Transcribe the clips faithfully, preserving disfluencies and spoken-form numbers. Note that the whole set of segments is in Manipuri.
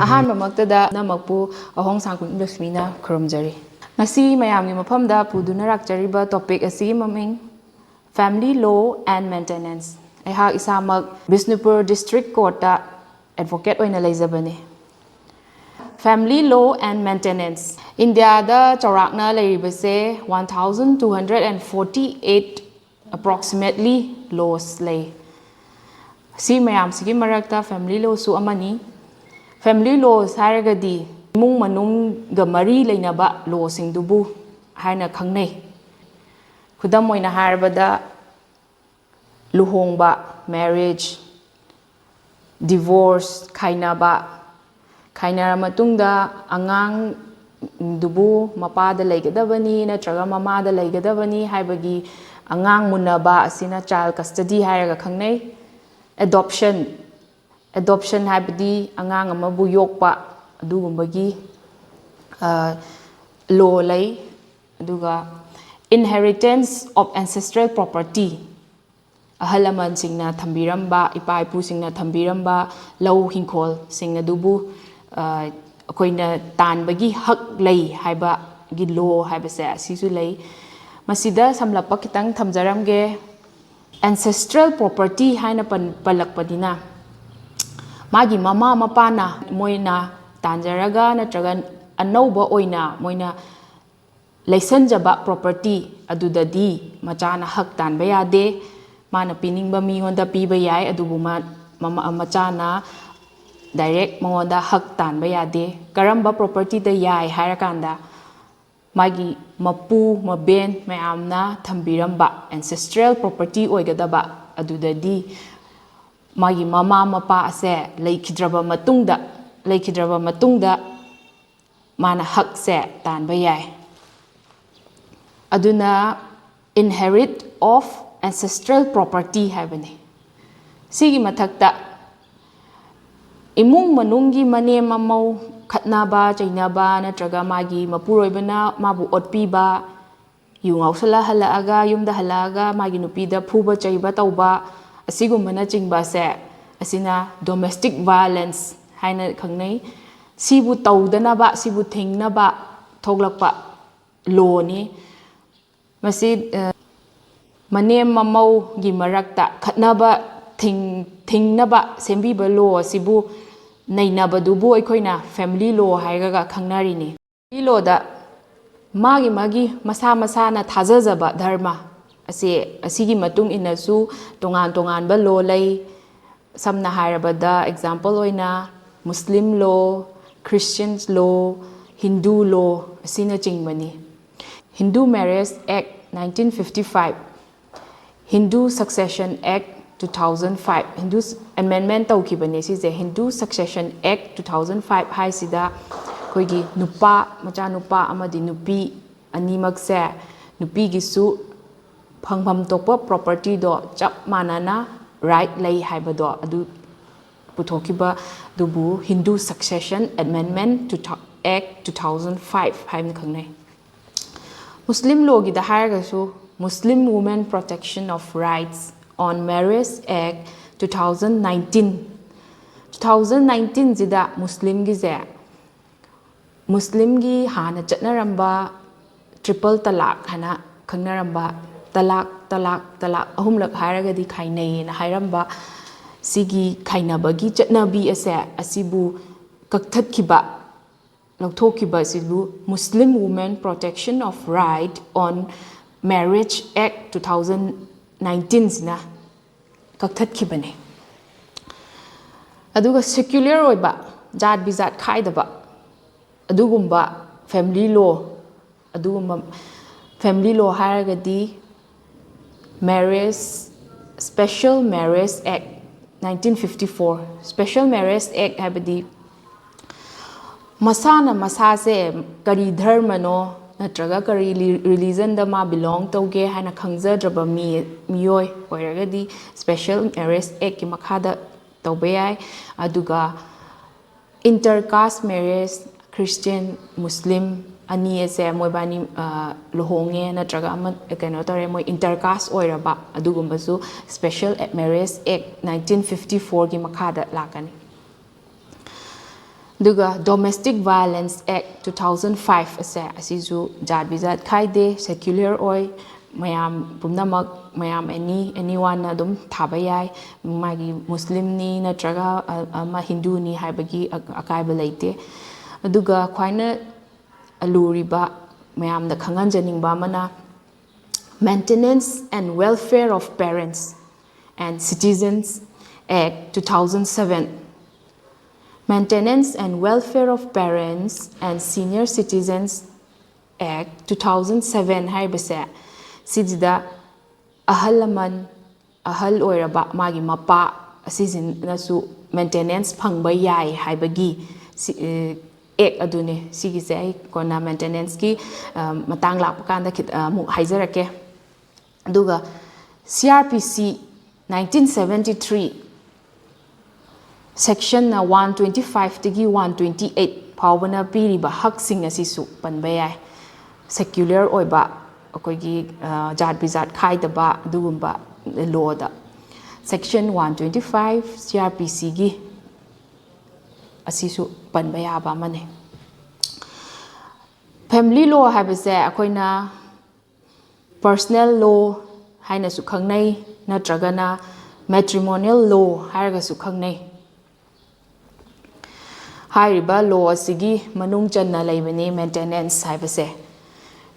ꯑꯍꯥꯟꯕꯃꯛꯇꯗ ꯅꯃꯛꯄꯨ ꯑꯍꯣꯡ ꯁꯥꯡꯀꯨꯡ ꯂꯛꯁꯃꯤꯅ ꯈꯨꯔꯨꯝꯖꯔꯤ꯫ ꯉꯁꯤ ꯃꯌꯥꯝꯒꯤ ꯃꯐꯝꯗ ꯄꯨꯗꯨꯅ ꯂꯥꯛꯆꯔꯤꯕ topic ꯑꯁꯤꯒꯤ ꯃꯃꯤꯡ Family Law and Maintenance꯫ ꯑꯩꯍꯥꯛ ꯏꯁꯥꯃꯛ ꯕꯤꯁꯅꯨꯄꯨꯔ District Courtꯇ advocate ꯑꯣꯏꯅ ꯂꯩꯖꯕꯅꯤ꯫ Family Law and Maintenance꯫ ꯏꯟꯗꯤꯌꯥꯗ ꯆꯥꯎꯔꯥꯛꯅ ꯂꯩꯔꯤꯕꯁꯦ one thousand two hundred and forty eight approximately laws ꯂꯩ꯫ ꯁꯤ ꯃꯌꯥꯝꯁꯤꯒꯤ ꯃꯔꯛꯇ family lawꯁꯨ ꯑꯃꯅꯤ꯫ Family laws ꯍꯥꯏꯔꯒꯗꯤ ꯏꯃꯨꯡ ꯃꯅꯨꯡꯒ ꯃꯔꯤ ꯂꯩꯅꯕ lawꯁꯤꯡꯗꯨꯕꯨ ꯍꯥꯏꯅ ꯈꯪꯅꯩ꯫ ꯈꯨꯗꯝ ꯑꯣꯏꯅ ꯍꯥꯏꯔꯕꯗ, ꯂꯨꯍꯣꯡꯕ, marriage, divorce, ꯈꯥꯏꯅꯕ, ꯈꯥꯏꯅꯔ ꯃꯇꯨꯡꯗ ꯑꯉꯥꯡꯗꯨꯕꯨ ꯃꯄꯥꯗ ꯂꯩꯒꯗꯕꯅꯤ ꯅꯠꯇ꯭ꯔꯒ ꯃꯃꯥꯗ ꯂꯩꯒꯗꯕꯅꯤ ꯍꯥꯏꯕꯒꯤ ꯑꯉꯥꯡ ꯃꯨꯟꯅꯕ ꯑꯁꯤꯅ child custody ꯍꯥꯏꯔꯒ ꯈꯪꯅꯩ꯫ Adoption꯫ Adoption ꯍꯥꯏꯕꯗꯤ ꯑꯉꯥꯡ ꯑꯃꯕꯨ ꯌꯣꯛꯄ, ꯑꯗꯨꯒꯨꯝꯕꯒꯤ law ꯂꯩ꯫ ꯑꯗꯨꯒ inheritance of ancestral property, ꯑꯍꯜ ꯂꯃꯟꯁꯤꯡꯅ ꯊꯝꯕꯤꯔꯝꯕ, ꯏꯄꯥ ꯏꯄꯨꯁꯤꯡꯅ ꯊꯝꯕꯤꯔꯝꯕ ꯂꯧ ꯍꯤꯡꯈꯣꯜꯁꯤꯡ ꯑꯗꯨꯕꯨ ꯑꯩꯈꯣꯏꯅ ꯇꯥꯟꯕꯒꯤ ꯍꯛ ꯂꯩ ꯍꯥꯏꯕꯒꯤ law ꯍꯥꯏꯕꯁꯦ ꯑꯁꯤꯁꯨ ꯂꯩ꯫ ꯃꯁꯤꯗ ꯁꯝꯂꯞꯄ ꯈꯤꯇꯪ ꯊꯝꯖꯔꯝꯒꯦ꯫ Ancestral property ꯍꯥꯏꯅ ꯄꯜꯂꯛꯄꯅꯤꯅ, ꯃꯥꯒꯤ ꯃꯃꯥ ꯃꯄꯥꯅ ꯃꯣꯏꯅ ꯇꯥꯟꯖꯔꯒ ꯅꯠꯇ꯭ꯔꯒ ꯑꯅꯧꯕ ꯑꯣꯏꯅ ꯃꯣꯏꯅ ꯂꯩꯁꯟꯖꯕ property ꯑꯗꯨꯗꯗꯤ ꯃꯆꯥꯅ ꯍꯛ ꯇꯥꯟꯕ ꯌꯥꯗꯦ꯫ ꯃꯥꯅ ꯄꯤꯅꯤꯡꯕ ꯃꯤꯉꯣꯟꯗ ꯄꯤꯕ ꯌꯥꯏ, ꯑꯗꯨꯕꯨ ꯃꯆꯥꯅ direct ꯃꯉꯣꯟꯗ ꯍꯛ ꯇꯥꯟꯕ ꯌꯥꯗꯦ꯫ ꯀꯔꯝꯕ propertyꯗ ꯌꯥꯏ ꯍꯥꯏꯔꯀꯥꯟꯗ, ꯃꯥꯒꯤ ꯃꯄꯨ ꯃꯕꯦꯟ ꯃꯌꯥꯝꯅ ꯊꯝꯕꯤꯔꯝꯕ ancestral property ꯑꯣꯏꯒꯗꯕ ꯑꯗꯨꯗꯗꯤ ꯃꯥꯒꯤ ꯃꯃꯥ ꯃꯄꯥ ꯑꯁꯦ ꯂꯩꯈꯤꯗ꯭ꯔꯕ ꯃꯇꯨꯡꯗ, ꯂꯩꯈꯤꯗ꯭ꯔꯕ ꯃꯇꯨꯡꯗ ꯃꯥꯅ ꯍꯛꯁꯦ ꯇꯥꯟꯕ ꯌꯥꯏ꯫ ꯑꯗꯨꯅ inherit of ancestral property ꯍꯥꯏꯕꯅꯤ꯫ ꯁꯤꯒꯤ ꯃꯊꯛꯇ ꯏꯃꯨꯡ ꯃꯅꯨꯡꯒꯤ ꯃꯅꯦꯝ ꯃꯃꯧ ꯈꯠꯅꯕ ꯆꯩꯅꯕ ꯅꯠꯇ꯭ꯔꯒ ꯃꯥꯒꯤ ꯃꯄꯨꯔꯣꯏꯕꯅ ꯃꯥꯕꯨ ꯑꯣꯠꯄꯤꯕ, ꯌꯨ ꯉꯥꯎꯁꯜꯂ ꯍꯜꯂꯛꯑꯒ, ꯌꯨꯝꯗ ꯍꯜꯂꯛꯑꯒ ꯃꯥꯒꯤ ꯅꯨꯄꯤꯗ ꯐꯨꯕ ꯆꯩꯕ ꯇꯧꯕ, ꯑꯁꯤꯒꯨꯝꯕꯅꯆꯤꯡꯕꯁꯦ, ꯑꯁꯤꯅ domestic violence ꯍꯥꯏꯅ ꯈꯪꯅꯩ꯫ ꯁꯤꯕꯨ ꯇꯧꯗꯅꯕ, ꯁꯤꯕꯨ ꯊꯤꯡꯅꯕ ꯊꯣꯛꯂꯛꯄ ꯂꯣꯅꯤ꯫ ꯃꯁꯤ ꯃꯅꯦꯝ ꯃꯃꯧꯒꯤ ꯃꯔꯛꯇ ꯈꯠꯅꯕ ꯊꯤꯡꯅꯕ ꯁꯦꯝꯕꯤꯕ ꯂꯣ ꯑꯁꯤꯕꯨ ꯅꯩꯅꯕꯗꯨꯕꯨ ꯑꯩꯈꯣꯏꯅ ꯐꯦꯃꯤꯂꯤ ꯂꯣ ꯍꯥꯏꯔꯒ ꯈꯪꯅꯔꯤꯅꯤ꯫ ꯐꯦꯃꯤꯂꯤ ꯂꯣꯗ ꯃꯥꯒꯤ ꯃꯥꯒꯤ ꯃꯁꯥ ꯃꯁꯥꯅ ꯊꯥꯖꯖꯕ ꯙꯔꯃ ꯑꯁꯦ, ꯑꯁꯤꯒꯤ ꯃꯇꯨꯡ ꯏꯟꯅꯁꯨ ꯇꯣꯉꯥꯟ ꯇꯣꯉꯥꯟꯕ ꯂꯣ ꯂꯩ꯫ ꯁꯝꯅ ꯍꯥꯏꯔꯕꯗ, ꯑꯦꯛꯖꯥꯝꯄꯜ ꯑꯣꯏꯅ ꯃꯨꯁꯂꯤꯝ ꯂꯣ, ꯈ꯭ꯔꯤꯁꯇꯤꯌꯟꯁ ꯂꯣ, ꯍꯤꯟꯗꯨ ꯂꯣ ꯑꯁꯤꯅꯆꯤꯡꯕꯅꯤ꯫ Hindu Marriage Act nineteen fifty five, Hindu Succession Act two thousand five, Hindu amendment ꯇꯧꯈꯤꯕꯅꯦ ꯁꯤꯁꯦ꯫ Hindu Succession Act two thousand five ꯍꯥꯏꯁꯤꯗ ꯑꯩꯈꯣꯏꯒꯤ ꯅꯨꯄꯥ, ꯃꯆꯥꯅꯨꯄꯥ ꯑꯃꯗꯤ ꯅꯨꯄꯤ ꯑꯅꯤꯃꯛꯁꯦ, ꯅꯨꯄꯤꯒꯤꯁꯨ ꯐꯪꯐꯝ ꯊꯣꯛꯄ ꯄ꯭ꯔꯣꯄꯔꯇꯤꯗꯣ ꯆꯞ ꯃꯥꯟꯅꯅ ꯔꯥꯏꯠ ꯂꯩ ꯍꯥꯏꯕꯗꯣ ꯑꯗꯨ ꯄꯨꯊꯣꯛꯈꯤꯕꯗꯨꯕꯨ Hindu Succession Amendment Act two thousand five ꯍꯥꯏꯅ ꯈꯪꯅꯩ꯫ ꯃꯨꯁꯂꯤꯝ ꯂꯣꯒꯤꯗ ꯍꯥꯏꯔꯒꯁꯨ, Muslim Women Protection of Rights on Marriage Act two thousand nineteen, two thousand nineteenꯁꯤꯗ ꯃꯨꯁꯂꯤꯝꯒꯤꯁꯦ, ꯃꯨꯁꯂꯤꯝꯒꯤ ꯍꯥꯟꯅ ꯆꯠꯅꯔꯝꯕ ꯇ꯭ꯔꯤꯄꯜ ꯇꯂꯥꯛ ꯍꯥꯏꯅ ꯈꯪꯅꯔꯝꯕ, ꯇꯂꯥꯛ, ꯇꯂꯥꯛ, ꯇꯂꯥꯛ ꯑꯍꯨꯝꯂꯛ ꯍꯥꯏꯔꯒꯗꯤ ꯈꯥꯏꯅꯩꯌꯦꯅ ꯍꯥꯏꯔꯝꯕ, ꯁꯤꯒꯤ ꯈꯥꯏꯅꯕꯒꯤ ꯆꯠꯅꯕꯤ ꯑꯁꯦ, ꯑꯁꯤꯕꯨ ꯀꯛꯊꯠꯈꯤꯕ, ꯂꯧꯊꯣꯛꯈꯤꯕ ꯑꯁꯤꯕꯨ Muslim Women Protection of Right on Marriage Act two thousand nineteenꯁꯤꯅ ꯀꯛꯊꯠꯈꯤꯕꯅꯦ꯫ ꯑꯗꯨꯒ ꯁꯦꯀ꯭ꯌꯨꯂꯔ ꯑꯣꯏꯕ, ꯖꯥꯠ ꯕꯤꯖꯥꯠ ꯈꯥꯏꯗꯕ ꯑꯗꯨꯒꯨꯝꯕ ꯐꯦꯃꯤꯂꯤ ꯂꯣ, ꯑꯗꯨꯒꯨꯝꯕ ꯐꯦꯃꯤꯂꯤ ꯂꯣ ꯍꯥꯏꯔꯒꯗꯤ Marriage, Special Marriage Act nineteen fifty four꯫ Special Marriage Act ꯍꯥꯏꯕꯗꯤ ꯃꯁꯥꯅ ꯃꯁꯥꯁꯦ ꯀꯔꯤ ꯙꯔꯃꯅꯣ ꯅꯠꯇ꯭ꯔꯒ ꯀꯔꯤ ꯔꯤꯂꯤꯖꯟꯗ ꯃꯥ ꯕꯤꯂꯣꯡ ꯇꯧꯒꯦ ꯍꯥꯏꯅ ꯈꯪꯖꯗ꯭ꯔꯕ ꯃꯤ, ꯃꯤꯑꯣꯏ ꯑꯣꯏꯔꯒꯗꯤ Special Marriage Actꯀꯤ ꯃꯈꯥꯗ ꯇꯧꯕ ꯌꯥꯏ꯫ ꯑꯗꯨꯒ ꯏꯟꯇꯔ ꯀꯥꯁ ꯃꯦꯔꯦꯖ, ꯈ꯭ꯔꯤꯁꯇꯤꯌꯟ, ꯃꯨꯁꯂꯤꯝ ꯑꯅꯤ ꯑꯁꯦ ꯃꯣꯏꯕꯥꯅꯤ, ꯑ, ꯂꯨꯍꯣꯡꯉꯦ ꯅꯠꯇ꯭ꯔꯒ ꯑꯃ, ꯀꯩꯅꯣ ꯇꯧꯔꯦ, ꯃꯣꯏ ꯏꯟꯇꯔ ꯀꯥꯁ ꯑꯣꯏꯔꯕ, ꯑꯗꯨꯒꯨꯝꯕꯁꯨ Special Marriage Act nineteen fifty fourꯒꯤ ꯃꯈꯥꯗ ꯂꯥꯛꯀꯅꯤ꯫ ꯑꯗꯨꯒ Domestic Violence Act two thousand five ꯑꯁꯦ, ꯑꯁꯤꯁꯨ ꯖꯥꯠ ꯕꯤꯖꯥꯠ ꯈꯥꯏꯗꯦ, secular ꯑꯣꯏ, ꯃꯌꯥꯝ ꯄꯨꯝꯅꯃꯛ, ꯃꯌꯥꯝ any, anyone ꯅ ꯑꯗꯨꯝ ꯊꯥꯕ ꯌꯥꯏ꯫ ꯃꯥꯒꯤ ꯃꯨꯁꯂꯤꯝꯅꯤ ꯅꯠꯇ꯭ꯔꯒ ꯑ-, ꯑꯃ ꯍꯤꯟꯗꯨꯅꯤ ꯍꯥꯏꯕꯒꯤ ꯑ-, ꯑꯀꯥꯏꯕ ꯂꯩꯇꯦ꯫ ꯑꯗꯨꯒ ꯈ꯭ꯋꯥꯏꯅ ꯑꯂꯨꯔꯤꯕ, ꯃꯌꯥꯝꯗ ꯈꯪꯍꯟꯖꯅꯤꯡꯕ ꯑꯃꯅ, Maintenance and Welfare of Parents and Citizens Act two thousand seven, Maintenance and Welfare of Parents and Senior Citizens Act two thousand seven ꯍꯥꯏꯔꯤꯕꯁꯦ, ꯁꯤꯁꯤꯗ ꯑꯍꯜ ꯂꯃꯟ, ꯑꯍꯜ ꯑꯣꯏꯔꯕ ꯃꯥꯒꯤ ꯃꯄꯥ ꯑꯁꯤꯁꯤꯅꯁꯨ maintenance ꯐꯪꯕ ꯌꯥꯏ ꯍꯥꯏꯕꯒꯤ ꯁꯤ, ꯑꯦ, act ꯑꯗꯨꯅꯦ꯫ ꯁꯤꯒꯤꯁꯦ ꯑꯩ ꯀꯣꯟꯅ maintenance ꯀꯤ, ꯑ, ꯃꯇꯥꯡ ꯂꯥꯛꯄ ꯀꯥꯟꯗ ꯈꯤꯠ-, ꯑꯃꯨꯛ ꯍꯥꯏꯖꯔꯛꯀꯦ꯫ ꯑꯗꯨꯒ C R P C nineteen seventy three section ꯅ one twenty five ꯗꯒꯤ one twenty eight ꯐꯥꯎꯕꯅ ꯄꯤꯔꯤꯕ ꯍꯛꯁꯤꯡ ꯑꯁꯤꯁꯨ ꯄꯟꯕ ꯌꯥꯏ꯫ Secular ꯑꯣꯏꯕ, ꯑꯩꯈꯣꯏꯒꯤ, ꯑ, ꯖꯥꯠ ꯕꯤꯖꯥꯠ ꯈꯥꯏꯗꯕ ꯑꯗꯨꯒꯨꯝꯕ law ꯗ꯫ Section one twenty five C R P C ꯒꯤ ꯑꯁꯤꯁꯨ ꯄꯟꯕ ꯌꯥꯕ ꯑꯃꯅꯤ꯫ Family law ꯍꯥꯏꯕꯁꯦ ꯑꯩꯈꯣꯏꯅ personal law ꯍꯥꯏꯅꯁꯨ ꯈꯪꯅꯩ, ꯅꯠꯇ꯭ꯔꯒꯅ matrimonial law ꯍꯥꯏꯔꯒꯁꯨ ꯈꯪꯅꯩ꯫ ꯍꯥꯏꯔꯤꯕ law ꯑꯁꯤꯒꯤ ꯃꯅꯨꯡ ꯆꯟꯅ ꯂꯩꯕꯅꯤ maintenance ꯍꯥꯏꯕꯁꯦ꯫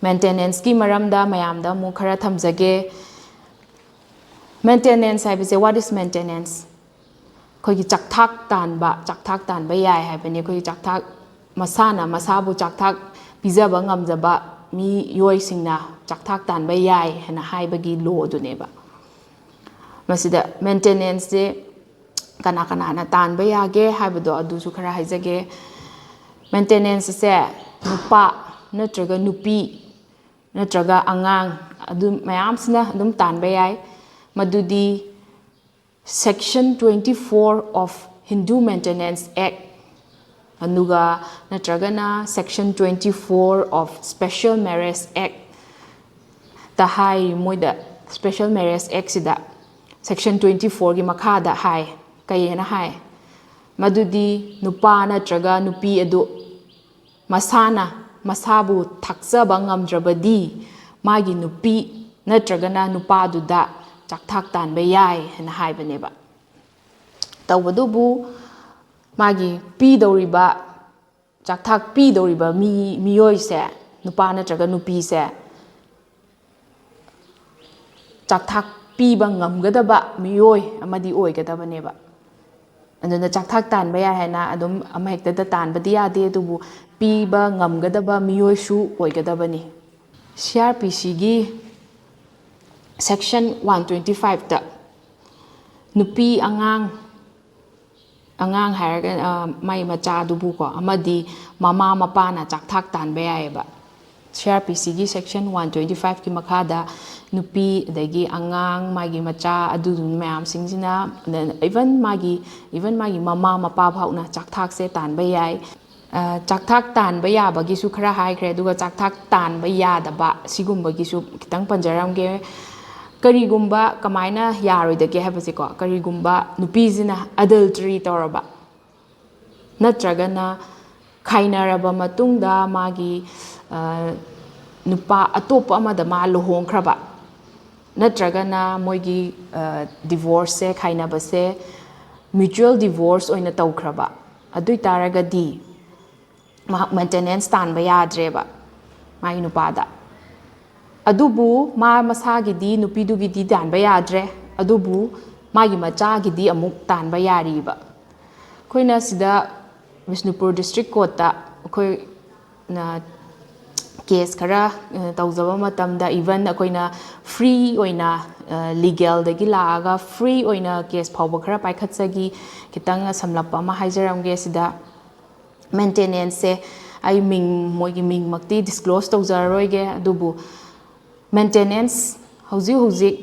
Maintenance ꯀꯤ ꯃꯔꯝꯗ ꯃꯌꯥꯝꯗ ꯑꯃꯨꯛ ꯈꯔ ꯊꯝꯖꯒꯦ꯫ Maintenance ꯍꯥꯏꯕꯁꯦ, what is maintenance? ꯑꯩꯈꯣꯏꯒꯤ ꯆꯥꯛꯊꯥꯛ ꯇꯥꯟꯕ, ꯆꯥꯛꯊꯥꯛ ꯇꯥꯟꯕ ꯌꯥꯏ ꯍꯥꯏꯕꯅꯤ꯫ ꯑꯩꯈꯣꯏꯒꯤ ꯆꯥꯛꯊꯥꯛ, ꯃꯁꯥꯅ ꯃꯁꯥꯕꯨ ꯆꯥꯛꯊꯥꯛ ꯄꯤꯖꯕ ꯉꯝꯖꯕ ꯃꯤꯑꯣꯏꯁꯤꯡꯅ ꯆꯥꯛꯊꯥꯛ ꯇꯥꯟꯕ ꯌꯥꯏ ꯍꯥꯏꯅ ꯍꯥꯏꯕꯒꯤ law ꯗꯨꯅꯦꯕ꯫ ꯃꯁꯤꯗ maintenance ꯁꯦ ꯀꯅꯥ ꯀꯅꯥꯅ ꯇꯥꯟꯕ ꯌꯥꯒꯦ ꯍꯥꯏꯕꯗꯣ ꯑꯗꯨꯁꯨ ꯈꯔ ꯍꯥꯏꯖꯒꯦ꯫ Maintenance ꯑꯁꯦ ꯅꯨꯄꯥ ꯅꯠꯇ꯭ꯔꯒ ꯅꯨꯄꯤ ꯅꯠꯇ꯭ꯔꯒ ꯑꯉꯥꯡ ꯑꯗꯨ ꯃꯌꯥꯝꯁꯤꯅ ꯑꯗꯨꯝ ꯇꯥꯟꯕ ꯌꯥꯏ꯫ ꯃꯗꯨꯗꯤ Section twenty four of Hindu Maintenance Act, ꯑꯗꯨꯒ ꯅꯠꯇ꯭ꯔꯒꯅ Section twenty four of Special Marriage Act ꯇ ꯍꯥꯏꯔꯤ꯫ ꯃꯣꯏꯗ Special Marriage Act ꯁꯤꯗ Section twenty four ꯒꯤ ꯃꯈꯥꯗ ꯍꯥꯏ, ꯀꯩ ꯍꯥꯏꯅ ꯍꯥꯏ? ꯃꯗꯨꯗꯤ ꯅꯨꯄꯥ ꯅꯠꯇ꯭ꯔꯒ ꯅꯨꯄꯤ ꯑꯗꯨ ꯃꯁꯥꯅ ꯃꯁꯥꯕꯨ ꯊꯥꯛꯆꯕ ꯉꯝꯗ꯭ꯔꯕꯗꯤ ꯃꯥꯒꯤ ꯅꯨꯄꯤ ꯅꯠꯇ꯭ꯔꯒꯅ ꯅꯨꯄꯥꯗꯨꯗ ꯆꯥꯛꯊꯥꯛ ꯇꯥꯟꯕ ꯌꯥꯏ ꯍꯥꯏꯅ ꯍꯥꯏꯕꯅꯦꯕ꯫ ꯇꯧꯕꯗꯨꯕꯨ ꯃꯥꯒꯤ ꯄꯤꯗꯧꯔꯤꯕ, ꯆꯥꯛꯊꯥꯛ ꯄꯤꯗꯧꯔꯤꯕ ꯃꯤ, ꯃꯤꯑꯣꯏꯁꯦ, ꯅꯨꯄꯥ ꯅꯠꯇ꯭ꯔꯒ ꯅꯨꯄꯤꯁꯦ, ꯆꯥꯛꯊꯥꯛ ꯄꯤꯕ ꯉꯝꯒꯗꯕ ꯃꯤꯑꯣꯏ ꯑꯃꯗꯤ ꯑꯣꯏꯒꯗꯕꯅꯦꯕ꯫ ꯑꯗꯨꯅ ꯆꯥꯛꯊꯥꯛ ꯇꯥꯟꯕ ꯌꯥꯏ ꯍꯥꯏꯅ ꯑꯗꯨꯝ ꯑꯃꯍꯦꯛꯇꯗ ꯇꯥꯟꯕꯗꯤ ꯌꯥꯗꯦ, ꯑꯗꯨꯕꯨ ꯄꯤꯕ ꯉꯝꯒꯗꯕ ꯃꯤꯑꯣꯏꯁꯨ ꯑꯣꯏꯒꯗꯕꯅꯤ꯫ ꯁꯤ ꯑꯥꯔ ꯄꯤ ꯁꯤꯒꯤ section one twenty fiveꯇ ꯅꯨꯄꯤ, ꯑꯉꯥꯡ, ꯑꯉꯥꯡ ꯍꯥꯏꯔꯒ, ꯑ, ꯃꯥꯏ ꯃꯆꯥꯗꯨꯕꯨꯀꯣ, ꯑꯃꯗꯤ ꯃꯃꯥ ꯃꯄꯥꯅ ꯆꯥꯛꯊꯥꯛ ꯇꯥꯟꯕ ꯌꯥꯏꯑꯕ꯫ ꯁꯤ ꯑꯥꯔ ꯄꯤ ꯁꯤꯒꯤ section one twenty fiveꯀꯤ ꯃꯈꯥꯗ ꯅꯨꯄꯤ, ꯑꯗꯒꯤ ꯑꯉꯥꯡ, ꯃꯥꯒꯤ ꯃꯆꯥ, ꯑꯗꯨ ꯃꯌꯥꯝꯁꯤꯡꯁꯤꯅ, even ꯃꯥꯒꯤ, even ꯃꯥꯒꯤ ꯃꯃꯥ ꯃꯄꯥ ꯐꯥꯎꯅ ꯆꯥꯛꯊꯥꯛꯁꯦ ꯇꯥꯟꯕ ꯌꯥꯏ꯫ ꯑ, ꯆꯥꯛꯊꯥꯛ ꯇꯥꯟꯕ ꯌꯥꯕꯒꯤꯁꯨ ꯈꯔ ꯍꯥꯏꯈ꯭ꯔꯦ, ꯑꯗꯨꯒ ꯆꯥꯛꯊꯥꯛ ꯇꯥꯟꯕ ꯌꯥꯗꯕ ꯁꯤꯒꯨꯝꯕꯒꯤꯁꯨ ꯈꯤꯇꯪ ꯄꯟꯖꯔꯝꯒꯦ꯫ ꯀꯔꯤꯒꯨꯝꯕ ꯀꯃꯥꯏꯅ ꯌꯥꯔꯣꯏꯗꯒꯦ ꯍꯥꯏꯕꯁꯦꯀꯣ, ꯀꯔꯤꯒꯨꯝꯕ ꯅꯨꯄꯤꯁꯤꯅ adultery ꯇꯧꯔꯕ, ꯅꯠꯇ꯭ꯔꯒꯅ ꯈꯥꯏꯅꯔꯕ ꯃꯇꯨꯡꯗ ꯃꯥꯒꯤ, ꯑ, ꯅꯨꯄꯥ ꯑꯇꯣꯞꯄ ꯑꯃꯗ ꯃꯥ ꯂꯨꯍꯣꯡꯈ꯭ꯔꯕ, ꯅꯠꯇ꯭ꯔꯒꯅ ꯃꯣꯏꯒꯤ, ꯑ, divorceꯁꯦ, ꯈꯥꯏꯅꯕꯁꯦ mutual divorce ꯑꯣꯏꯅ ꯇꯧꯈ꯭ꯔꯕ, ꯑꯗꯨ ꯑꯣꯏ ꯇꯥꯔꯒꯗꯤ ꯃꯍꯥꯛ maintenance ꯇꯥꯟꯕ ꯌꯥꯗ꯭ꯔꯦꯕ ꯃꯥꯒꯤ ꯅꯨꯄꯥꯗ꯫ ꯑꯗꯨꯕꯨ ꯃꯥ ꯃꯁꯥꯒꯤꯗꯤ, ꯅꯨꯄꯤꯗꯨꯒꯤꯗꯤ ꯇꯥꯟꯕ ꯌꯥꯗ꯭ꯔꯦ, ꯑꯗꯨꯕꯨ ꯃꯥꯒꯤ ꯃꯆꯥꯒꯤꯗꯤ ꯑꯃꯨꯛ ꯇꯥꯟꯕ ꯌꯥꯔꯤꯕ꯫ ꯑꯩꯈꯣꯏꯅ ꯁꯤꯗ ꯕꯤꯁꯅꯨꯄꯨꯔ district courtꯇ ꯑꯩꯈꯣꯏꯅ case ꯈꯔ, ꯑ, ꯇꯧꯖꯕ ꯃꯇꯝꯗ, even ꯑꯩꯈꯣꯏꯅ free ꯑꯣꯏꯅ, ꯑ, legalꯗꯒꯤ ꯂꯥꯛꯑꯒ free ꯑꯣꯏꯅ case ꯐꯥꯎꯕ ꯈꯔ ꯄꯥꯏꯈꯠꯆꯈꯤ꯫ ꯈꯤꯇꯪ ꯁꯝꯂꯞꯄ ꯑꯃ ꯍꯥꯏꯖꯔꯝꯒꯦ ꯁꯤꯗ꯫ Maintenanceꯁꯦ ꯑꯩ ꯃꯤꯡ, ꯃꯣꯏꯒꯤ ꯃꯤꯡꯃꯛꯇꯤ disclose ꯇꯧꯖꯔꯔꯣꯏꯒꯦ, ꯑꯗꯨꯕꯨ maintenance ꯍꯧꯖꯤꯛ ꯍꯧꯖꯤꯛ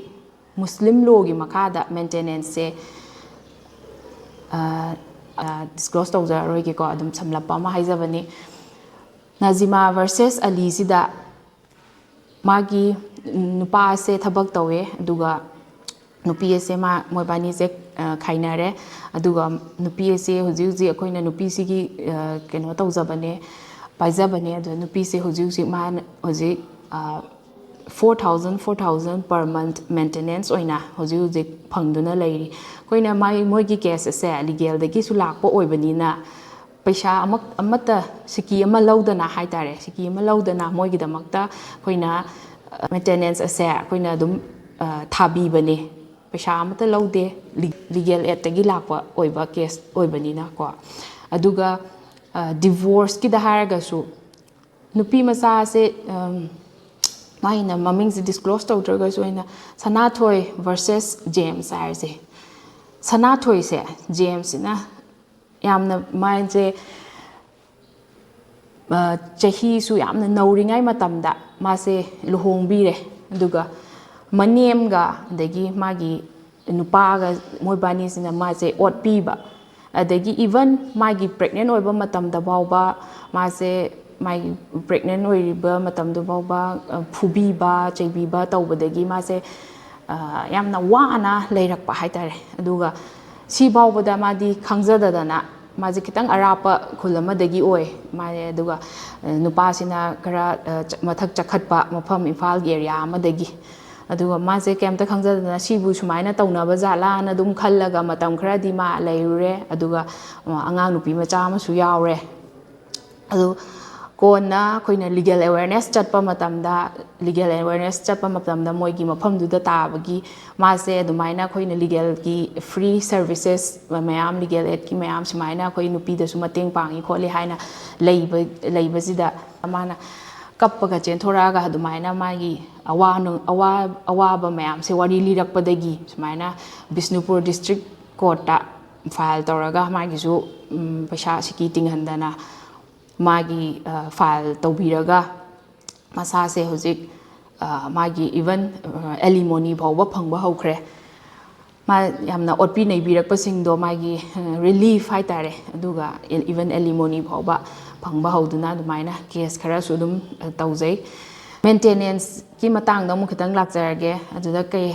ꯃꯨꯁꯂꯤꯝ lawꯒꯤ ꯃꯈꯥꯗ maintenanceꯁꯦ, ꯑ, ꯑ, disclose ꯇꯧꯖꯔꯔꯣꯏꯒꯦꯀꯣ, ꯑꯗꯨꯝ ꯁꯝꯂꯞꯄ ꯑꯃ ꯍꯥꯏꯖꯕꯅꯤ꯫ ꯅꯥꯖꯤꯃꯥ versus ꯑꯂꯤꯁꯤꯗ ꯃꯥꯒꯤ ꯅꯨꯄꯥ ꯑꯁꯦ ꯊꯕꯛ ꯇꯧꯋꯦ, ꯑꯗꯨꯒ ꯅꯨꯄꯤ ꯑꯁꯦ ꯃꯥ, ꯃꯣꯏꯕꯥꯅꯤꯁꯦ ꯈꯥꯏꯅꯔꯦ꯫ ꯑꯗꯨꯒ ꯅꯨꯄꯤ ꯑꯁꯦ ꯍꯧꯖꯤꯛ ꯍꯧꯖꯤꯛ ꯑꯩꯈꯣꯏꯅ ꯅꯨꯄꯤꯁꯤꯒꯤ ꯀꯩꯅꯣ ꯇꯧꯖꯕꯅꯦ, ꯄꯥꯏꯖꯕꯅꯦ꯫ ꯑꯗꯣ ꯅꯨꯄꯤꯁꯦ ꯍꯧꯖꯤꯛ ꯍꯧꯖꯤꯛ ꯃꯥꯅ ꯍꯧꯖꯤꯛ four thousand, four thousand per month maintenance ꯑꯣꯏꯅ ꯍꯧꯖꯤꯛ ꯍꯧꯖꯤꯛ ꯐꯪꯗꯨꯅ ꯂꯩꯔꯤ꯫ ꯑꯩꯈꯣꯏꯅ ꯃꯥꯏ ꯃꯣꯏꯒꯤ ꯀꯦꯁ ꯑꯁꯦ ꯂꯤꯒꯦꯜꯗꯒꯤꯁꯨ ꯂꯥꯛꯄ ꯑꯣꯏꯕꯅꯤꯅ ꯄꯩꯁꯥ ꯑꯃ ꯑꯃꯠꯇ ꯁꯤꯀꯤ ꯑꯃ ꯂꯧꯗꯅ ꯍꯥꯏꯇꯥꯔꯦ, ꯁꯤꯀꯤ ꯑꯃ ꯂꯧꯗꯅ ꯃꯣꯏꯒꯤꯗꯃꯛꯇ ꯑꯩꯈꯣꯏꯅ ꯃꯦꯟꯇꯦꯅꯦꯟꯁ ꯑꯁꯦ ꯑꯩꯈꯣꯏꯅ ꯑꯗꯨꯝ ꯊꯥꯕꯤꯕꯅꯦ꯫ ꯄꯩꯁꯥ ꯑꯃꯠꯇ ꯂꯧꯗꯦ꯫ ꯂꯤꯒꯦꯜ ꯑꯦꯗꯇꯒꯤ ꯂꯥꯛꯄ ꯑꯣꯏꯕ ꯀꯦꯁ ꯑꯣꯏꯕꯅꯤꯅꯀꯣ꯫ ꯑꯗꯨꯒ ꯗꯤꯚꯣꯔꯁꯀꯤꯗ ꯍꯥꯏꯔꯒꯁꯨ ꯅꯨꯄꯤ ꯃꯆꯥꯁꯦ ꯃꯥꯒꯤꯅ ꯃꯃꯤꯡꯁꯦ ꯗꯤꯁꯀ꯭ꯂꯣꯁ ꯇꯧꯗ꯭ꯔꯒꯁꯨ ꯑꯩꯅ ꯁꯅꯥꯊꯣꯏ ꯚꯔꯁꯦꯁ ꯖꯦꯝꯁ ꯍꯥꯏꯔꯁꯦ꯫ ꯁꯅꯥꯊꯣꯏꯁꯦ ꯖꯦꯝꯁꯁꯤꯅ ꯌꯥꯝꯅ ꯃꯥꯁꯦ ꯆꯍꯤꯁꯨ ꯌꯥꯝꯅ ꯅꯧꯔꯤꯉꯩ ꯃꯇꯝꯗ ꯃꯥꯁꯦ ꯂꯨꯍꯣꯡꯕꯤꯔꯦ꯫ ꯑꯗꯨꯒ ꯃꯅꯦꯝꯒ ꯑꯗꯒꯤ ꯃꯥꯒꯤ ꯅꯨꯄꯥꯒ ꯃꯣꯏꯕꯥꯅꯤꯁꯤꯅ ꯃꯥꯁꯦ ꯑꯣꯠꯄꯤꯕ꯫ ꯑꯗꯒꯤ ꯏꯚꯟ ꯃꯥꯒꯤ ꯄ꯭ꯔꯦꯒꯅꯦꯟ ꯑꯣꯏꯕ ꯃꯇꯝꯗ ꯐꯥꯎꯕ ꯃꯥꯁꯦ ꯃꯥꯒꯤ ꯄ꯭ꯔꯦꯒꯅꯦꯟ ꯑꯣꯏꯔꯤꯕ ꯃꯇꯝꯗꯨ ꯐꯥꯎꯕ ꯐꯨꯕꯤꯕ ꯆꯩꯕꯤꯕ ꯇꯧꯕꯗꯒꯤ ꯃꯥꯁꯦ ꯌꯥꯝꯅ ꯋꯥꯅ ꯂꯩꯔꯛꯄ ꯍꯥꯏꯇꯥꯔꯦ꯫ ꯑꯗꯨꯒ ꯁꯤ ꯐꯥꯎꯕꯗ ꯃꯥꯗꯤ ꯈꯪꯖꯗꯗꯅ ꯃꯥꯁꯦ ꯈꯤꯇꯪ ꯑꯔꯥꯞꯄ ꯈꯨꯜ ꯑꯃꯗꯒꯤ ꯑꯣꯏ ꯃꯥꯁꯦ꯫ ꯑꯗꯨꯒ ꯅꯨꯄꯥꯁꯤꯅ ꯈꯔ ꯃꯊꯛ ꯆꯈꯠꯄ ꯃꯐꯝ ꯏꯝꯐꯥꯜꯒꯤ ꯑꯦꯔꯤꯌꯥ ꯑꯃꯗꯒꯤ꯫ ꯑꯗꯨꯒ ꯃꯥꯁꯦ ꯀꯩꯝꯇ ꯈꯪꯖꯗꯅ ꯁꯤꯕꯨ ꯁꯨꯃꯥꯏꯅ ꯇꯧꯅꯕ ꯖꯥꯠꯂꯥꯅ ꯑꯗꯨꯝ ꯈꯜꯂꯒ ꯃꯇꯝ ꯈꯔꯗꯤ ꯃꯥ ꯂꯩꯔꯨꯔꯦ꯫ ꯑꯗꯨꯒ ꯑꯉꯥꯡ ꯅꯨꯄꯤ ꯃꯆꯥ ꯑꯃꯁꯨ ꯌꯥꯎꯔꯦ꯫ ꯑꯗꯨ ꯀꯣꯟꯅ ꯑꯩꯈꯣꯏꯅ ꯂꯤꯒꯦꯜ ꯑꯦꯋꯦꯔꯅꯦꯁ ꯆꯠꯄ ꯃꯇꯝꯗ ꯂꯤꯒꯦꯜ ꯑꯦꯋꯦꯔꯅꯦꯁ ꯆꯠꯄ ꯃꯇꯝꯗ ꯃꯣꯏꯒꯤ ꯃꯐꯝꯗꯨꯗ ꯇꯥꯕꯒꯤ ꯃꯥꯁꯦ ꯑꯗꯨꯃꯥꯏꯅ ꯑꯩꯈꯣꯏꯅ ꯂꯤꯒꯦꯜꯒꯤ ꯐ꯭ꯔꯤ ꯁꯔꯚꯤꯁꯦꯁ ꯃꯌꯥꯝ, ꯂꯤꯒꯦꯜ ꯑꯦꯗꯀꯤ ꯃꯌꯥꯝ ꯁꯨꯃꯥꯏꯅ ꯑꯩꯈꯣꯏ ꯅꯨꯄꯤꯗꯁꯨ ꯃꯇꯦꯡ ꯄꯥꯡꯉꯤ ꯈꯣꯠꯂꯤ ꯍꯥꯏꯅ ꯂꯩꯕ ꯂꯩꯕꯁꯤꯗ ꯃꯥꯅ ꯀꯞꯄꯒ ꯆꯦꯟꯊꯣꯔꯛꯑꯒ ꯑꯗꯨꯃꯥꯏꯅ ꯃꯥꯒꯤ ꯑꯋꯥ ꯑꯋꯥꯕ ꯃꯌꯥꯝꯁꯦ ꯋꯥꯔꯤ ꯂꯤꯔꯛꯄꯗꯒꯤ ꯁꯨꯃꯥꯏꯅ ꯕꯤꯁꯅꯨꯄꯨꯔ ꯗꯤꯁꯇ꯭ꯔꯤꯛ ꯀꯣꯔꯠꯇ ꯐꯥꯏꯜ ꯇꯧꯔꯒ ꯃꯥꯒꯤꯁꯨ ꯄꯩꯁꯥ ꯁꯤꯀꯤ ꯇꯤꯡꯍꯟꯗꯅ ꯃꯥꯒꯤ ꯐꯥꯏꯜ ꯇꯧꯕꯤꯔꯒ ꯃꯁꯥꯁꯦ ꯍꯧꯖꯤꯛ ꯃꯥꯒꯤ ꯏꯚꯟ ꯑꯦꯂꯤꯃꯣꯅꯤ ꯐꯥꯎꯕ ꯐꯪꯕ ꯍꯧꯈ꯭ꯔꯦ꯫ ꯃꯥ ꯌꯥꯝꯅ ꯑꯣꯠꯄꯤ ꯅꯩꯕꯤꯔꯛꯄꯁꯤꯡꯗꯣ ꯃꯥꯒꯤ ꯔꯤꯂꯤꯐ ꯍꯥꯏꯇꯥꯔꯦ꯫ ꯑꯗꯨꯒ ꯏꯚꯟ ꯑꯦꯂꯤꯃꯣꯅꯤ ꯐꯥꯎꯕ ꯐꯪꯕ ꯍꯧꯗꯨꯅ ꯑꯗꯨꯃꯥꯏꯅ ꯀꯦꯁ ꯈꯔꯁꯨ ꯑꯗꯨꯝ ꯇꯧꯖꯩ꯫ ꯃꯦꯟꯇꯦꯅꯦꯟꯁꯀꯤ ꯃꯇꯥꯡꯗ ꯑꯃꯨꯛ ꯈꯤꯇꯪ ꯂꯥꯛꯆꯔꯒꯦ꯫ ꯑꯗꯨꯗ ꯀꯩ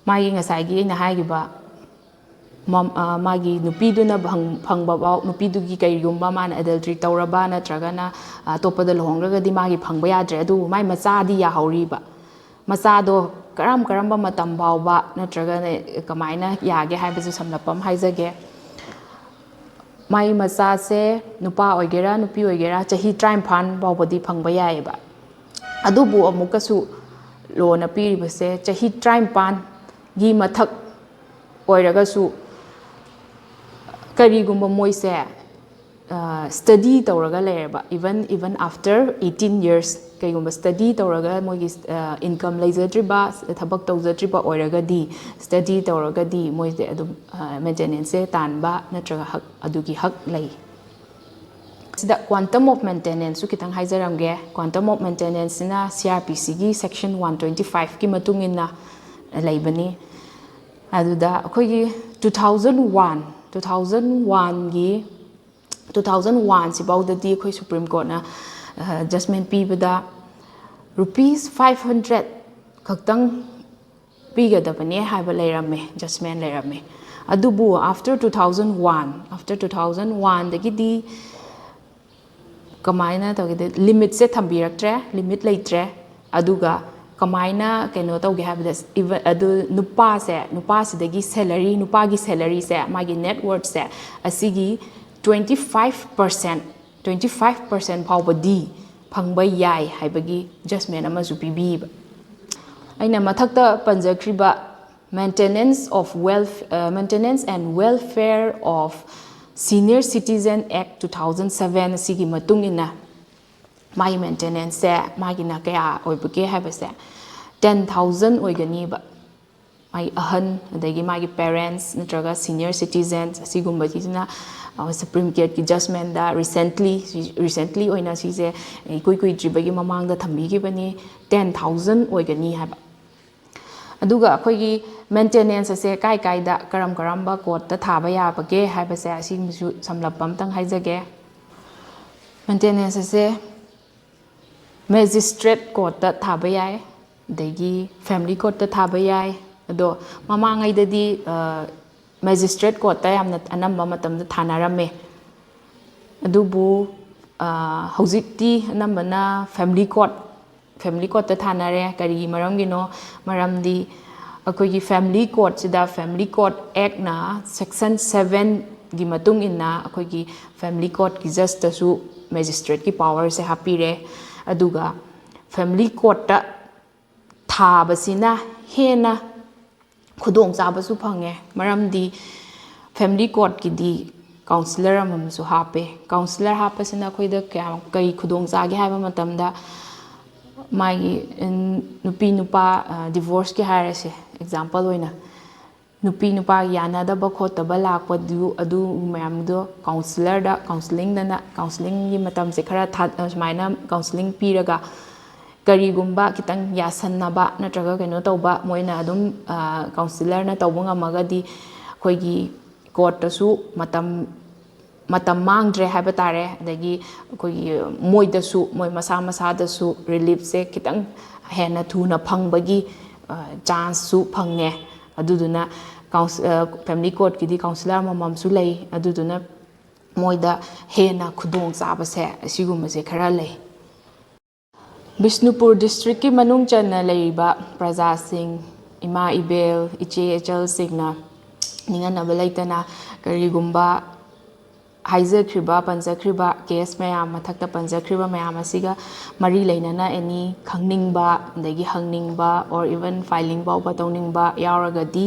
ꯃꯥꯒꯤ ꯉꯁꯥꯏꯒꯤ ꯑꯩꯅ ꯍꯥꯏꯈꯤꯕ, ꯃꯥꯒꯤ ꯅꯨꯄꯤꯗꯨꯅ ꯐꯪꯕ ꯐꯥꯎ, ꯅꯨꯄꯤꯗꯨꯒꯤ ꯀꯔꯤꯒꯨꯝꯕ ꯃꯥꯅ ꯑꯦꯗꯜꯇ꯭ꯔꯤ ꯇꯧꯔꯕ ꯅꯠꯇ꯭ꯔꯒꯅ ꯑꯇꯣꯞꯄꯗ ꯂꯨꯍꯣꯡꯈ꯭ꯔꯒꯗꯤ ꯃꯥꯒꯤ ꯐꯪꯕ ꯌꯥꯗ꯭ꯔꯦ, ꯑꯗꯨꯕꯨ ꯃꯥꯏ ꯃꯆꯥꯗꯤ ꯌꯥꯍꯧꯔꯤꯕ꯫ ꯃꯆꯥꯗꯣ ꯀꯔꯝ ꯀꯔꯝꯕ ꯃꯇꯝ ꯐꯥꯎꯕ ꯅꯠꯇ꯭ꯔꯒꯅ ꯀꯃꯥꯏꯅ ꯌꯥꯒꯦ ꯍꯥꯏꯕꯁꯨ ꯁꯝꯂꯞꯄ ꯑꯃ ꯍꯥꯏꯖꯒꯦ꯫ ꯃꯥꯏ ꯃꯆꯥꯁꯦ ꯅꯨꯄꯥ ꯑꯣꯏꯒꯦꯔꯥ ꯅꯨꯄꯤ ꯑꯣꯏꯒꯦꯔꯥ ꯆꯍꯤ ꯇꯔꯥꯅꯤꯄꯥꯟ ꯐꯥꯎꯕꯗꯤ ꯐꯪꯕ ꯌꯥꯏꯑꯕ꯫ ꯑꯗꯨꯕꯨ ꯑꯃꯨꯛꯀꯁꯨ ꯂꯣꯅ ꯄꯤꯔꯤꯕꯁꯦ ꯆꯍꯤ ꯇꯔꯥꯅꯤꯄꯥꯟꯒꯤ ꯃꯊꯛ ꯑꯣꯏꯔꯒꯁꯨ, ꯀꯔꯤꯒꯨꯝꯕ ꯃꯣꯏꯁꯦ ꯁ꯭ꯇꯗꯤ ꯇꯧꯔꯒ ꯂꯩꯔꯕ, even even after eighteen years, ꯀꯩꯒꯨꯝꯕ ꯁ꯭ꯇꯗꯤ ꯇꯧꯔꯒ ꯃꯣꯏꯒꯤ ꯏꯟꯀꯝ ꯂꯩꯖꯗ꯭ꯔꯤꯕ, ꯊꯕꯛ ꯇꯧꯖꯗ꯭ꯔꯤꯕ ꯑꯣꯏꯔꯒꯗꯤ, ꯁ꯭ꯇꯗꯤ ꯇꯧꯔꯒꯗꯤ ꯃꯣꯏꯁꯦ ꯑꯗꯨꯝ ꯃꯦꯟꯇꯦꯅꯦꯟꯁꯁꯦ ꯇꯥꯟꯕ ꯅꯠꯇ꯭ꯔꯒ ꯍꯛ, ꯑꯗꯨꯒꯤ ꯍꯛ ꯂꯩ꯫ ꯁꯤꯗ quantum of maintenanceꯁꯨ ꯈꯤꯇꯪ ꯍꯥꯏꯖꯔꯝꯒꯦ꯫ Quantum of maintenanceꯁꯤꯅ C R P Cꯒꯤ section one twenty fiveꯀꯤ ꯃꯇꯨꯡ ꯏꯟꯅ ꯂꯩꯕꯅꯤ꯫ ꯑꯗꯨꯗ ꯑꯩꯈꯣꯏꯒꯤ two thousand one, two thousand oneꯒꯤ, two thousand one ꯁꯤꯐꯥꯎꯗꯗꯤ ꯑꯩꯈꯣꯏ Supreme Courtꯅ judgment ꯄꯤꯕꯗ rupees five hundred ꯈꯛꯇꯪ ꯄꯤꯒꯗꯕꯅꯦ ꯍꯥꯏꯕ ꯂꯩꯔꯝꯃꯦ, judgment ꯂꯩꯔꯝꯃꯦ꯫ ꯑꯗꯨꯕꯨ after two thousand one, after two thousand oneꯗꯒꯤꯗꯤ ꯀꯃꯥꯏꯅ ꯇꯧꯒꯦꯗ, limitꯁꯦ ꯊꯝꯕꯤꯔꯛꯇ꯭ꯔꯦ, limit ꯂꯩꯇ꯭ꯔꯦ꯫ ꯑꯗꯨꯒ ꯀꯃꯥꯏꯅ ꯀꯩꯅꯣ ꯇꯧꯒꯦ ꯍꯥꯏꯕꯗ, even ꯑꯗꯨ ꯅꯨꯄꯥꯁꯦ, ꯅꯨꯄꯥꯁꯤꯗꯒꯤ salary, ꯅꯨꯄꯥꯒꯤ salaryꯁꯦ, ꯃꯥꯒꯤ net worthꯁꯦ, ꯑꯁꯤꯒꯤ twenty five percent, twenty five percent ꯐꯥꯎꯕꯗꯤ ꯐꯪꯕ ꯌꯥꯏ ꯍꯥꯏꯕꯒꯤ judgment ꯑꯃꯁꯨ ꯄꯤꯕꯤꯕ꯫ ꯑꯩꯅ ꯃꯊꯛꯇ ꯄꯟꯖꯈ꯭ꯔꯤꯕ Maintenance of Welf-, Maintenance and Welfare of Senior Citizen Act two thousand seven ꯑꯁꯤꯒꯤ ꯃꯇꯨꯡ ꯏꯟꯅ ꯃꯥꯒꯤ maintenanceꯁꯦ, ꯃꯥꯒꯤꯅ ꯀꯌꯥ ꯑꯣꯏꯕꯒꯦ ꯍꯥꯏꯕꯁꯦ, ten thousand ꯑꯣꯏꯒꯅꯤꯕ꯫ ꯃꯥꯒꯤ ꯑꯍꯟ, ꯑꯗꯒꯤ ꯃꯥꯒꯤ parents ꯅꯠꯇ꯭ꯔꯒ senior citizens ꯑꯁꯤꯒꯨꯝꯕꯁꯤꯅ Supreme Courtꯀꯤ judgmentꯗ recently, recently ꯑꯣꯏꯅ ꯁꯤꯁꯦ ꯏꯀꯨꯏ ꯀꯨꯏꯗ꯭ꯔꯤꯕꯒꯤ ꯃꯃꯥꯡꯗ ꯊꯝꯕꯤꯈꯤꯕꯅꯤ, ten thousand ꯑꯣꯏꯒꯅꯤ ꯍꯥꯏꯕ꯫ ꯑꯗꯨꯒ ꯑꯩꯈꯣꯏꯒꯤ maintenance ꯑꯁꯦ ꯀꯥꯏ ꯀꯥꯏꯗ ꯀꯔꯝ ꯀꯔꯝꯕ courtꯇ ꯊꯥꯕ ꯌꯥꯕꯒꯦ ꯍꯥꯏꯕꯁꯦ ꯑꯁꯤꯒꯨꯝꯕꯁꯨ ꯁꯝꯂꯞꯄ ꯑꯝꯇꯪ ꯍꯥꯏꯖꯒꯦ꯫ Maintenance ꯑꯁꯦ magistrate courtꯇ ꯊꯥꯕ ꯌꯥꯏ, ꯑꯗꯒꯤ family courtꯇ ꯊꯥꯕ ꯌꯥꯏ, ꯑꯗꯣ ꯃꯃꯥꯡꯉꯩꯗꯗꯤ ꯃꯦꯖꯤꯁꯇ꯭ꯔꯦꯠ ꯀꯣꯔꯠꯇ ꯌꯥꯝꯅ ꯑꯅꯝꯕ ꯃꯇꯝꯗ ꯊꯥꯅꯔꯝꯃꯦ꯫ ꯑꯗꯨꯕꯨ ꯍꯧꯖꯤꯛꯇꯤ ꯑꯅꯝꯕꯅ ꯐꯦꯃꯤꯂꯤ ꯀꯣꯔꯠ, ꯐꯦꯃꯤꯂꯤ ꯀꯣꯔꯠꯇ ꯊꯥꯅꯔꯦ꯫ ꯀꯔꯤꯒꯤ ꯃꯔꯝꯒꯤꯅꯣ? ꯃꯔꯝꯗꯤ ꯑꯩꯈꯣꯏꯒꯤ ꯐꯦꯃꯤꯂꯤ ꯀꯣꯔꯠꯁꯤꯗ, ꯐꯦꯃꯤꯂꯤ ꯀꯣꯔꯠ ꯑꯦꯛꯅ ꯁꯦꯛꯁꯟ ꯁꯚꯦꯟꯒꯤ ꯃꯇꯨꯡ ꯏꯟꯅ ꯑꯩꯈꯣꯏꯒꯤ ꯐꯦꯃꯤꯂꯤ ꯀꯣꯔꯠꯀꯤ ꯖꯁꯇꯁꯨ ꯃꯦꯖꯤꯁꯇ꯭ꯔꯦꯠꯀꯤ ꯄꯥꯋꯔꯁꯦ ꯍꯥꯞꯄꯤꯔꯦ꯫ ꯑꯗꯨꯒ ꯐꯦꯃꯤꯂꯤ ꯀꯣꯔꯠꯇ ꯊꯥꯕꯁꯤꯅ ꯍꯦꯟꯅ ꯈꯨꯗꯣꯡꯆꯥꯕꯁꯨ ꯐꯪꯉꯦ꯫ ꯃꯔꯝꯗꯤ ꯐꯦꯃꯤꯂꯤ ꯀꯣꯔꯠꯀꯤꯗꯤ ꯀꯥꯎꯟꯁꯤꯂꯔ ꯑꯃꯃꯝꯁꯨ ꯍꯥꯞꯄꯦ꯫ ꯀꯥꯎꯟꯁꯤꯂꯔ ꯍꯥꯞꯄꯁꯤꯅ ꯑꯩꯈꯣꯏꯗ ꯀꯌꯥꯝ, ꯀꯔꯤ ꯈꯨꯗꯣꯡ ꯆꯥꯒꯦ ꯍꯥꯏꯕ ꯃꯇꯝꯗ, ꯃꯥꯒꯤ ꯅꯨꯄꯤ ꯅꯨꯄꯥ ꯗꯤꯚꯣꯔꯁꯀꯤ ꯍꯥꯏꯔꯁꯦ, ꯑꯦꯛꯖꯥꯝꯄꯜ ꯑꯣꯏꯅ, ꯅꯨꯄꯤ ꯅꯨꯄꯥ ꯌꯥꯅꯗꯕ ꯈꯣꯠꯇꯕ ꯂꯥꯛꯄꯗꯨ, ꯑꯗꯨ ꯃꯌꯥꯝꯗꯣ ꯀꯥꯎꯟꯁꯤꯂꯔꯗ, ꯀꯥꯎꯟꯁꯤꯂꯤꯡꯗꯅ, ꯀꯥꯎꯟꯁꯤꯂꯤꯡꯒꯤ ꯃꯇꯝꯁꯦ ꯈꯔ ꯊꯥ-, ꯁꯨꯃꯥꯏꯅ ꯀꯥꯎꯟꯁꯤꯂꯤꯡ ꯄꯤꯔꯒ, ꯀꯔꯤꯒꯨꯝꯕ ꯈꯤꯇꯪ ꯌꯥꯁꯟꯅꯕ ꯅꯠꯇ꯭ꯔꯒ ꯀꯩꯅꯣ ꯇꯧꯕ, ꯃꯣꯏꯅ ꯑꯗꯨꯝ ꯀꯥꯎꯟꯁꯤꯂꯔꯅ ꯇꯧꯕ ꯉꯝꯃꯒꯗꯤ ꯑꯩꯈꯣꯏꯒꯤ ꯀꯣꯔꯠꯇꯁꯨ ꯃꯇꯝ, ꯃꯇꯝ ꯃꯥꯡꯗ꯭ꯔꯦ ꯍꯥꯏꯕ ꯇꯥꯔꯦ꯫ ꯑꯗꯒꯤ ꯑꯩꯈꯣꯏꯒꯤ ꯃꯣꯏꯗꯁꯨ, ꯃꯣꯏ ꯃꯁꯥ ꯃꯁꯥꯗꯁꯨ ꯔꯤꯂꯤꯐꯁꯦ ꯈꯤꯇꯪ ꯍꯦꯟꯅ ꯊꯨꯅ ꯐꯪꯕꯒꯤ ꯆꯥꯟꯁꯁꯨ ꯐꯪꯉꯦ꯫ ꯑꯗꯨꯗꯨꯅ ꯀꯥꯎꯟꯁ-, ꯐꯦꯃꯤꯂꯤ ꯀꯣꯔꯠꯀꯤꯗꯤ ꯀꯥꯎꯟꯁꯤꯂꯔ ꯑꯃꯃꯝꯁꯨ ꯂꯩ꯫ ꯑꯗꯨꯗꯨꯅ ꯃꯣꯏꯗ ꯍꯦꯟꯅ ꯈꯨꯗꯣꯡ ꯆꯥꯕꯁꯦ ꯑꯁꯤꯒꯨꯝꯕꯁꯦ ꯈꯔ ꯂꯩ꯫ ꯕꯤꯁꯅꯨꯄꯨꯔ ꯗꯤꯁꯇ꯭ꯔꯤꯛꯀꯤ ꯃꯅꯨꯡ ꯆꯟꯅ ꯂꯩꯔꯤꯕ ꯄ꯭ꯔꯖꯥꯁꯤꯡ, ꯏꯃꯥ ꯏꯕꯦꯜ, ꯏꯆꯦ ꯏꯆꯜꯁꯤꯡꯅ ꯅꯤꯡꯍꯟꯅꯕ ꯂꯩꯇꯅ ꯀꯔꯤꯒꯨꯝꯕ ꯍꯥꯏꯖꯈ꯭ꯔꯤꯕ, ꯄꯟꯖꯈ꯭ꯔꯤꯕ ꯀꯦꯁ ꯃꯌꯥꯝ, ꯃꯊꯛꯇ ꯄꯟꯖꯈ꯭ꯔꯤꯕ ꯃꯌꯥꯝ ꯑꯁꯤꯒ ꯃꯔꯤ ꯂꯩꯅꯅ ꯑꯦꯅꯤ ꯈꯪꯅꯤꯡꯕ, ꯑꯗꯒꯤ ꯍꯪꯅꯤꯡꯕ, or even filing ꯐꯥꯎꯕ ꯇꯧꯅꯤꯡꯕ ꯌꯥꯎꯔꯒꯗꯤ,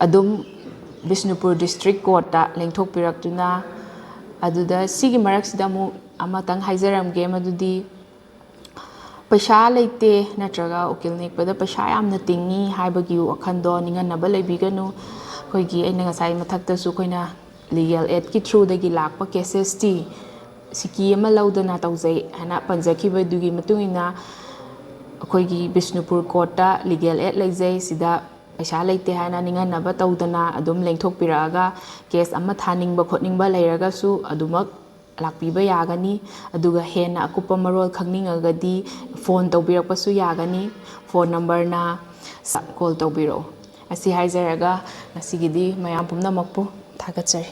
ꯑꯗꯨꯝ ꯕꯤꯁꯅꯨꯄꯨꯔ ꯗꯤꯁꯇ꯭ꯔꯤꯛ ꯀꯣꯔꯠꯇ ꯂꯦꯡꯊꯣꯛꯄꯤꯔꯛꯇꯨꯅ, ꯑꯗꯨꯗ ꯁꯤꯒꯤ ꯃꯔꯛꯁꯤꯗ ꯑꯃꯨꯛ ꯑꯃꯇꯪ ꯍꯥꯏꯖꯔꯝꯒꯦ, ꯃꯗꯨꯗꯤ ꯄꯩꯁꯥ ꯂꯩꯇꯦ ꯅꯠꯇ꯭ꯔꯒ ꯎꯀꯤꯜ ꯅꯦꯛꯄꯗ ꯄꯩꯁꯥ ꯌꯥꯝꯅ ꯇꯤꯡꯉꯤ ꯍꯥꯏꯕꯒꯤ ꯋꯥꯈꯜꯗꯣ ꯅꯤꯡꯍꯟꯅꯕ ꯂꯩꯕꯤꯒꯅꯨ꯫ ꯑꯩꯈꯣꯏꯒꯤ, ꯑꯩꯅ ꯉꯁꯥꯏ ꯃꯊꯛꯇꯁꯨ ꯑꯩꯈꯣꯏꯅ ꯂꯤꯒꯦꯜ ꯑꯦꯗꯀꯤ ꯊ꯭ꯔꯨꯗꯒꯤ ꯂꯥꯛꯄ ꯀꯦꯁꯦꯁꯇꯤ ꯁꯤꯀꯤ ꯑꯃ ꯂꯧꯗꯅ ꯇꯧꯖꯩ ꯍꯥꯏꯅ ꯄꯟꯖꯈꯤꯕꯗꯨꯒꯤ ꯃꯇꯨꯡ ꯏꯟꯅ, ꯑꯩꯈꯣꯏꯒꯤ ꯕꯤꯁꯅꯨꯄꯨꯔ ꯀꯣꯔꯠꯇ ꯂꯤꯒꯦꯜ ꯑꯦꯗ ꯂꯩꯖꯩ꯫ ꯁꯤꯗ ꯄꯩꯁꯥ ꯂꯩꯇꯦ ꯍꯥꯏꯅ ꯅꯤꯡꯍꯟꯅꯕ ꯇꯧꯗꯅ ꯑꯗꯨꯝ ꯂꯦꯡꯊꯣꯛꯄꯤꯔꯛꯑꯒ ꯀꯦꯁ ꯑꯃ ꯊꯥꯅꯤꯡꯕ ꯈꯣꯠꯅꯤꯡꯕ ꯂꯩꯔꯒꯁꯨ ꯑꯗꯨꯃꯛ ꯂꯥꯛꯄꯤꯕ ꯌꯥꯒꯅꯤ꯫ ꯑꯗꯨꯒ ꯍꯦꯟꯅ ꯑꯀꯨꯞꯄ ꯃꯔꯣꯜ ꯈꯪꯅꯤꯡꯉꯒꯗꯤ ꯐꯣꯟ ꯇꯧꯕꯤꯔꯛꯄꯁꯨ ꯌꯥꯒꯅꯤ꯫ ꯐꯣꯟ ꯅꯝꯕꯔꯅ ꯀꯣꯜ ꯇꯧꯕꯤꯔꯛꯎ꯫ ꯑꯁꯤ ꯍꯥꯏꯖꯔꯒ ꯉꯁꯤꯒꯤꯗꯤ ꯃꯌꯥꯝ ꯄꯨꯝꯅꯃꯛꯄꯨ ꯊꯥꯒꯠꯆꯔꯤ꯫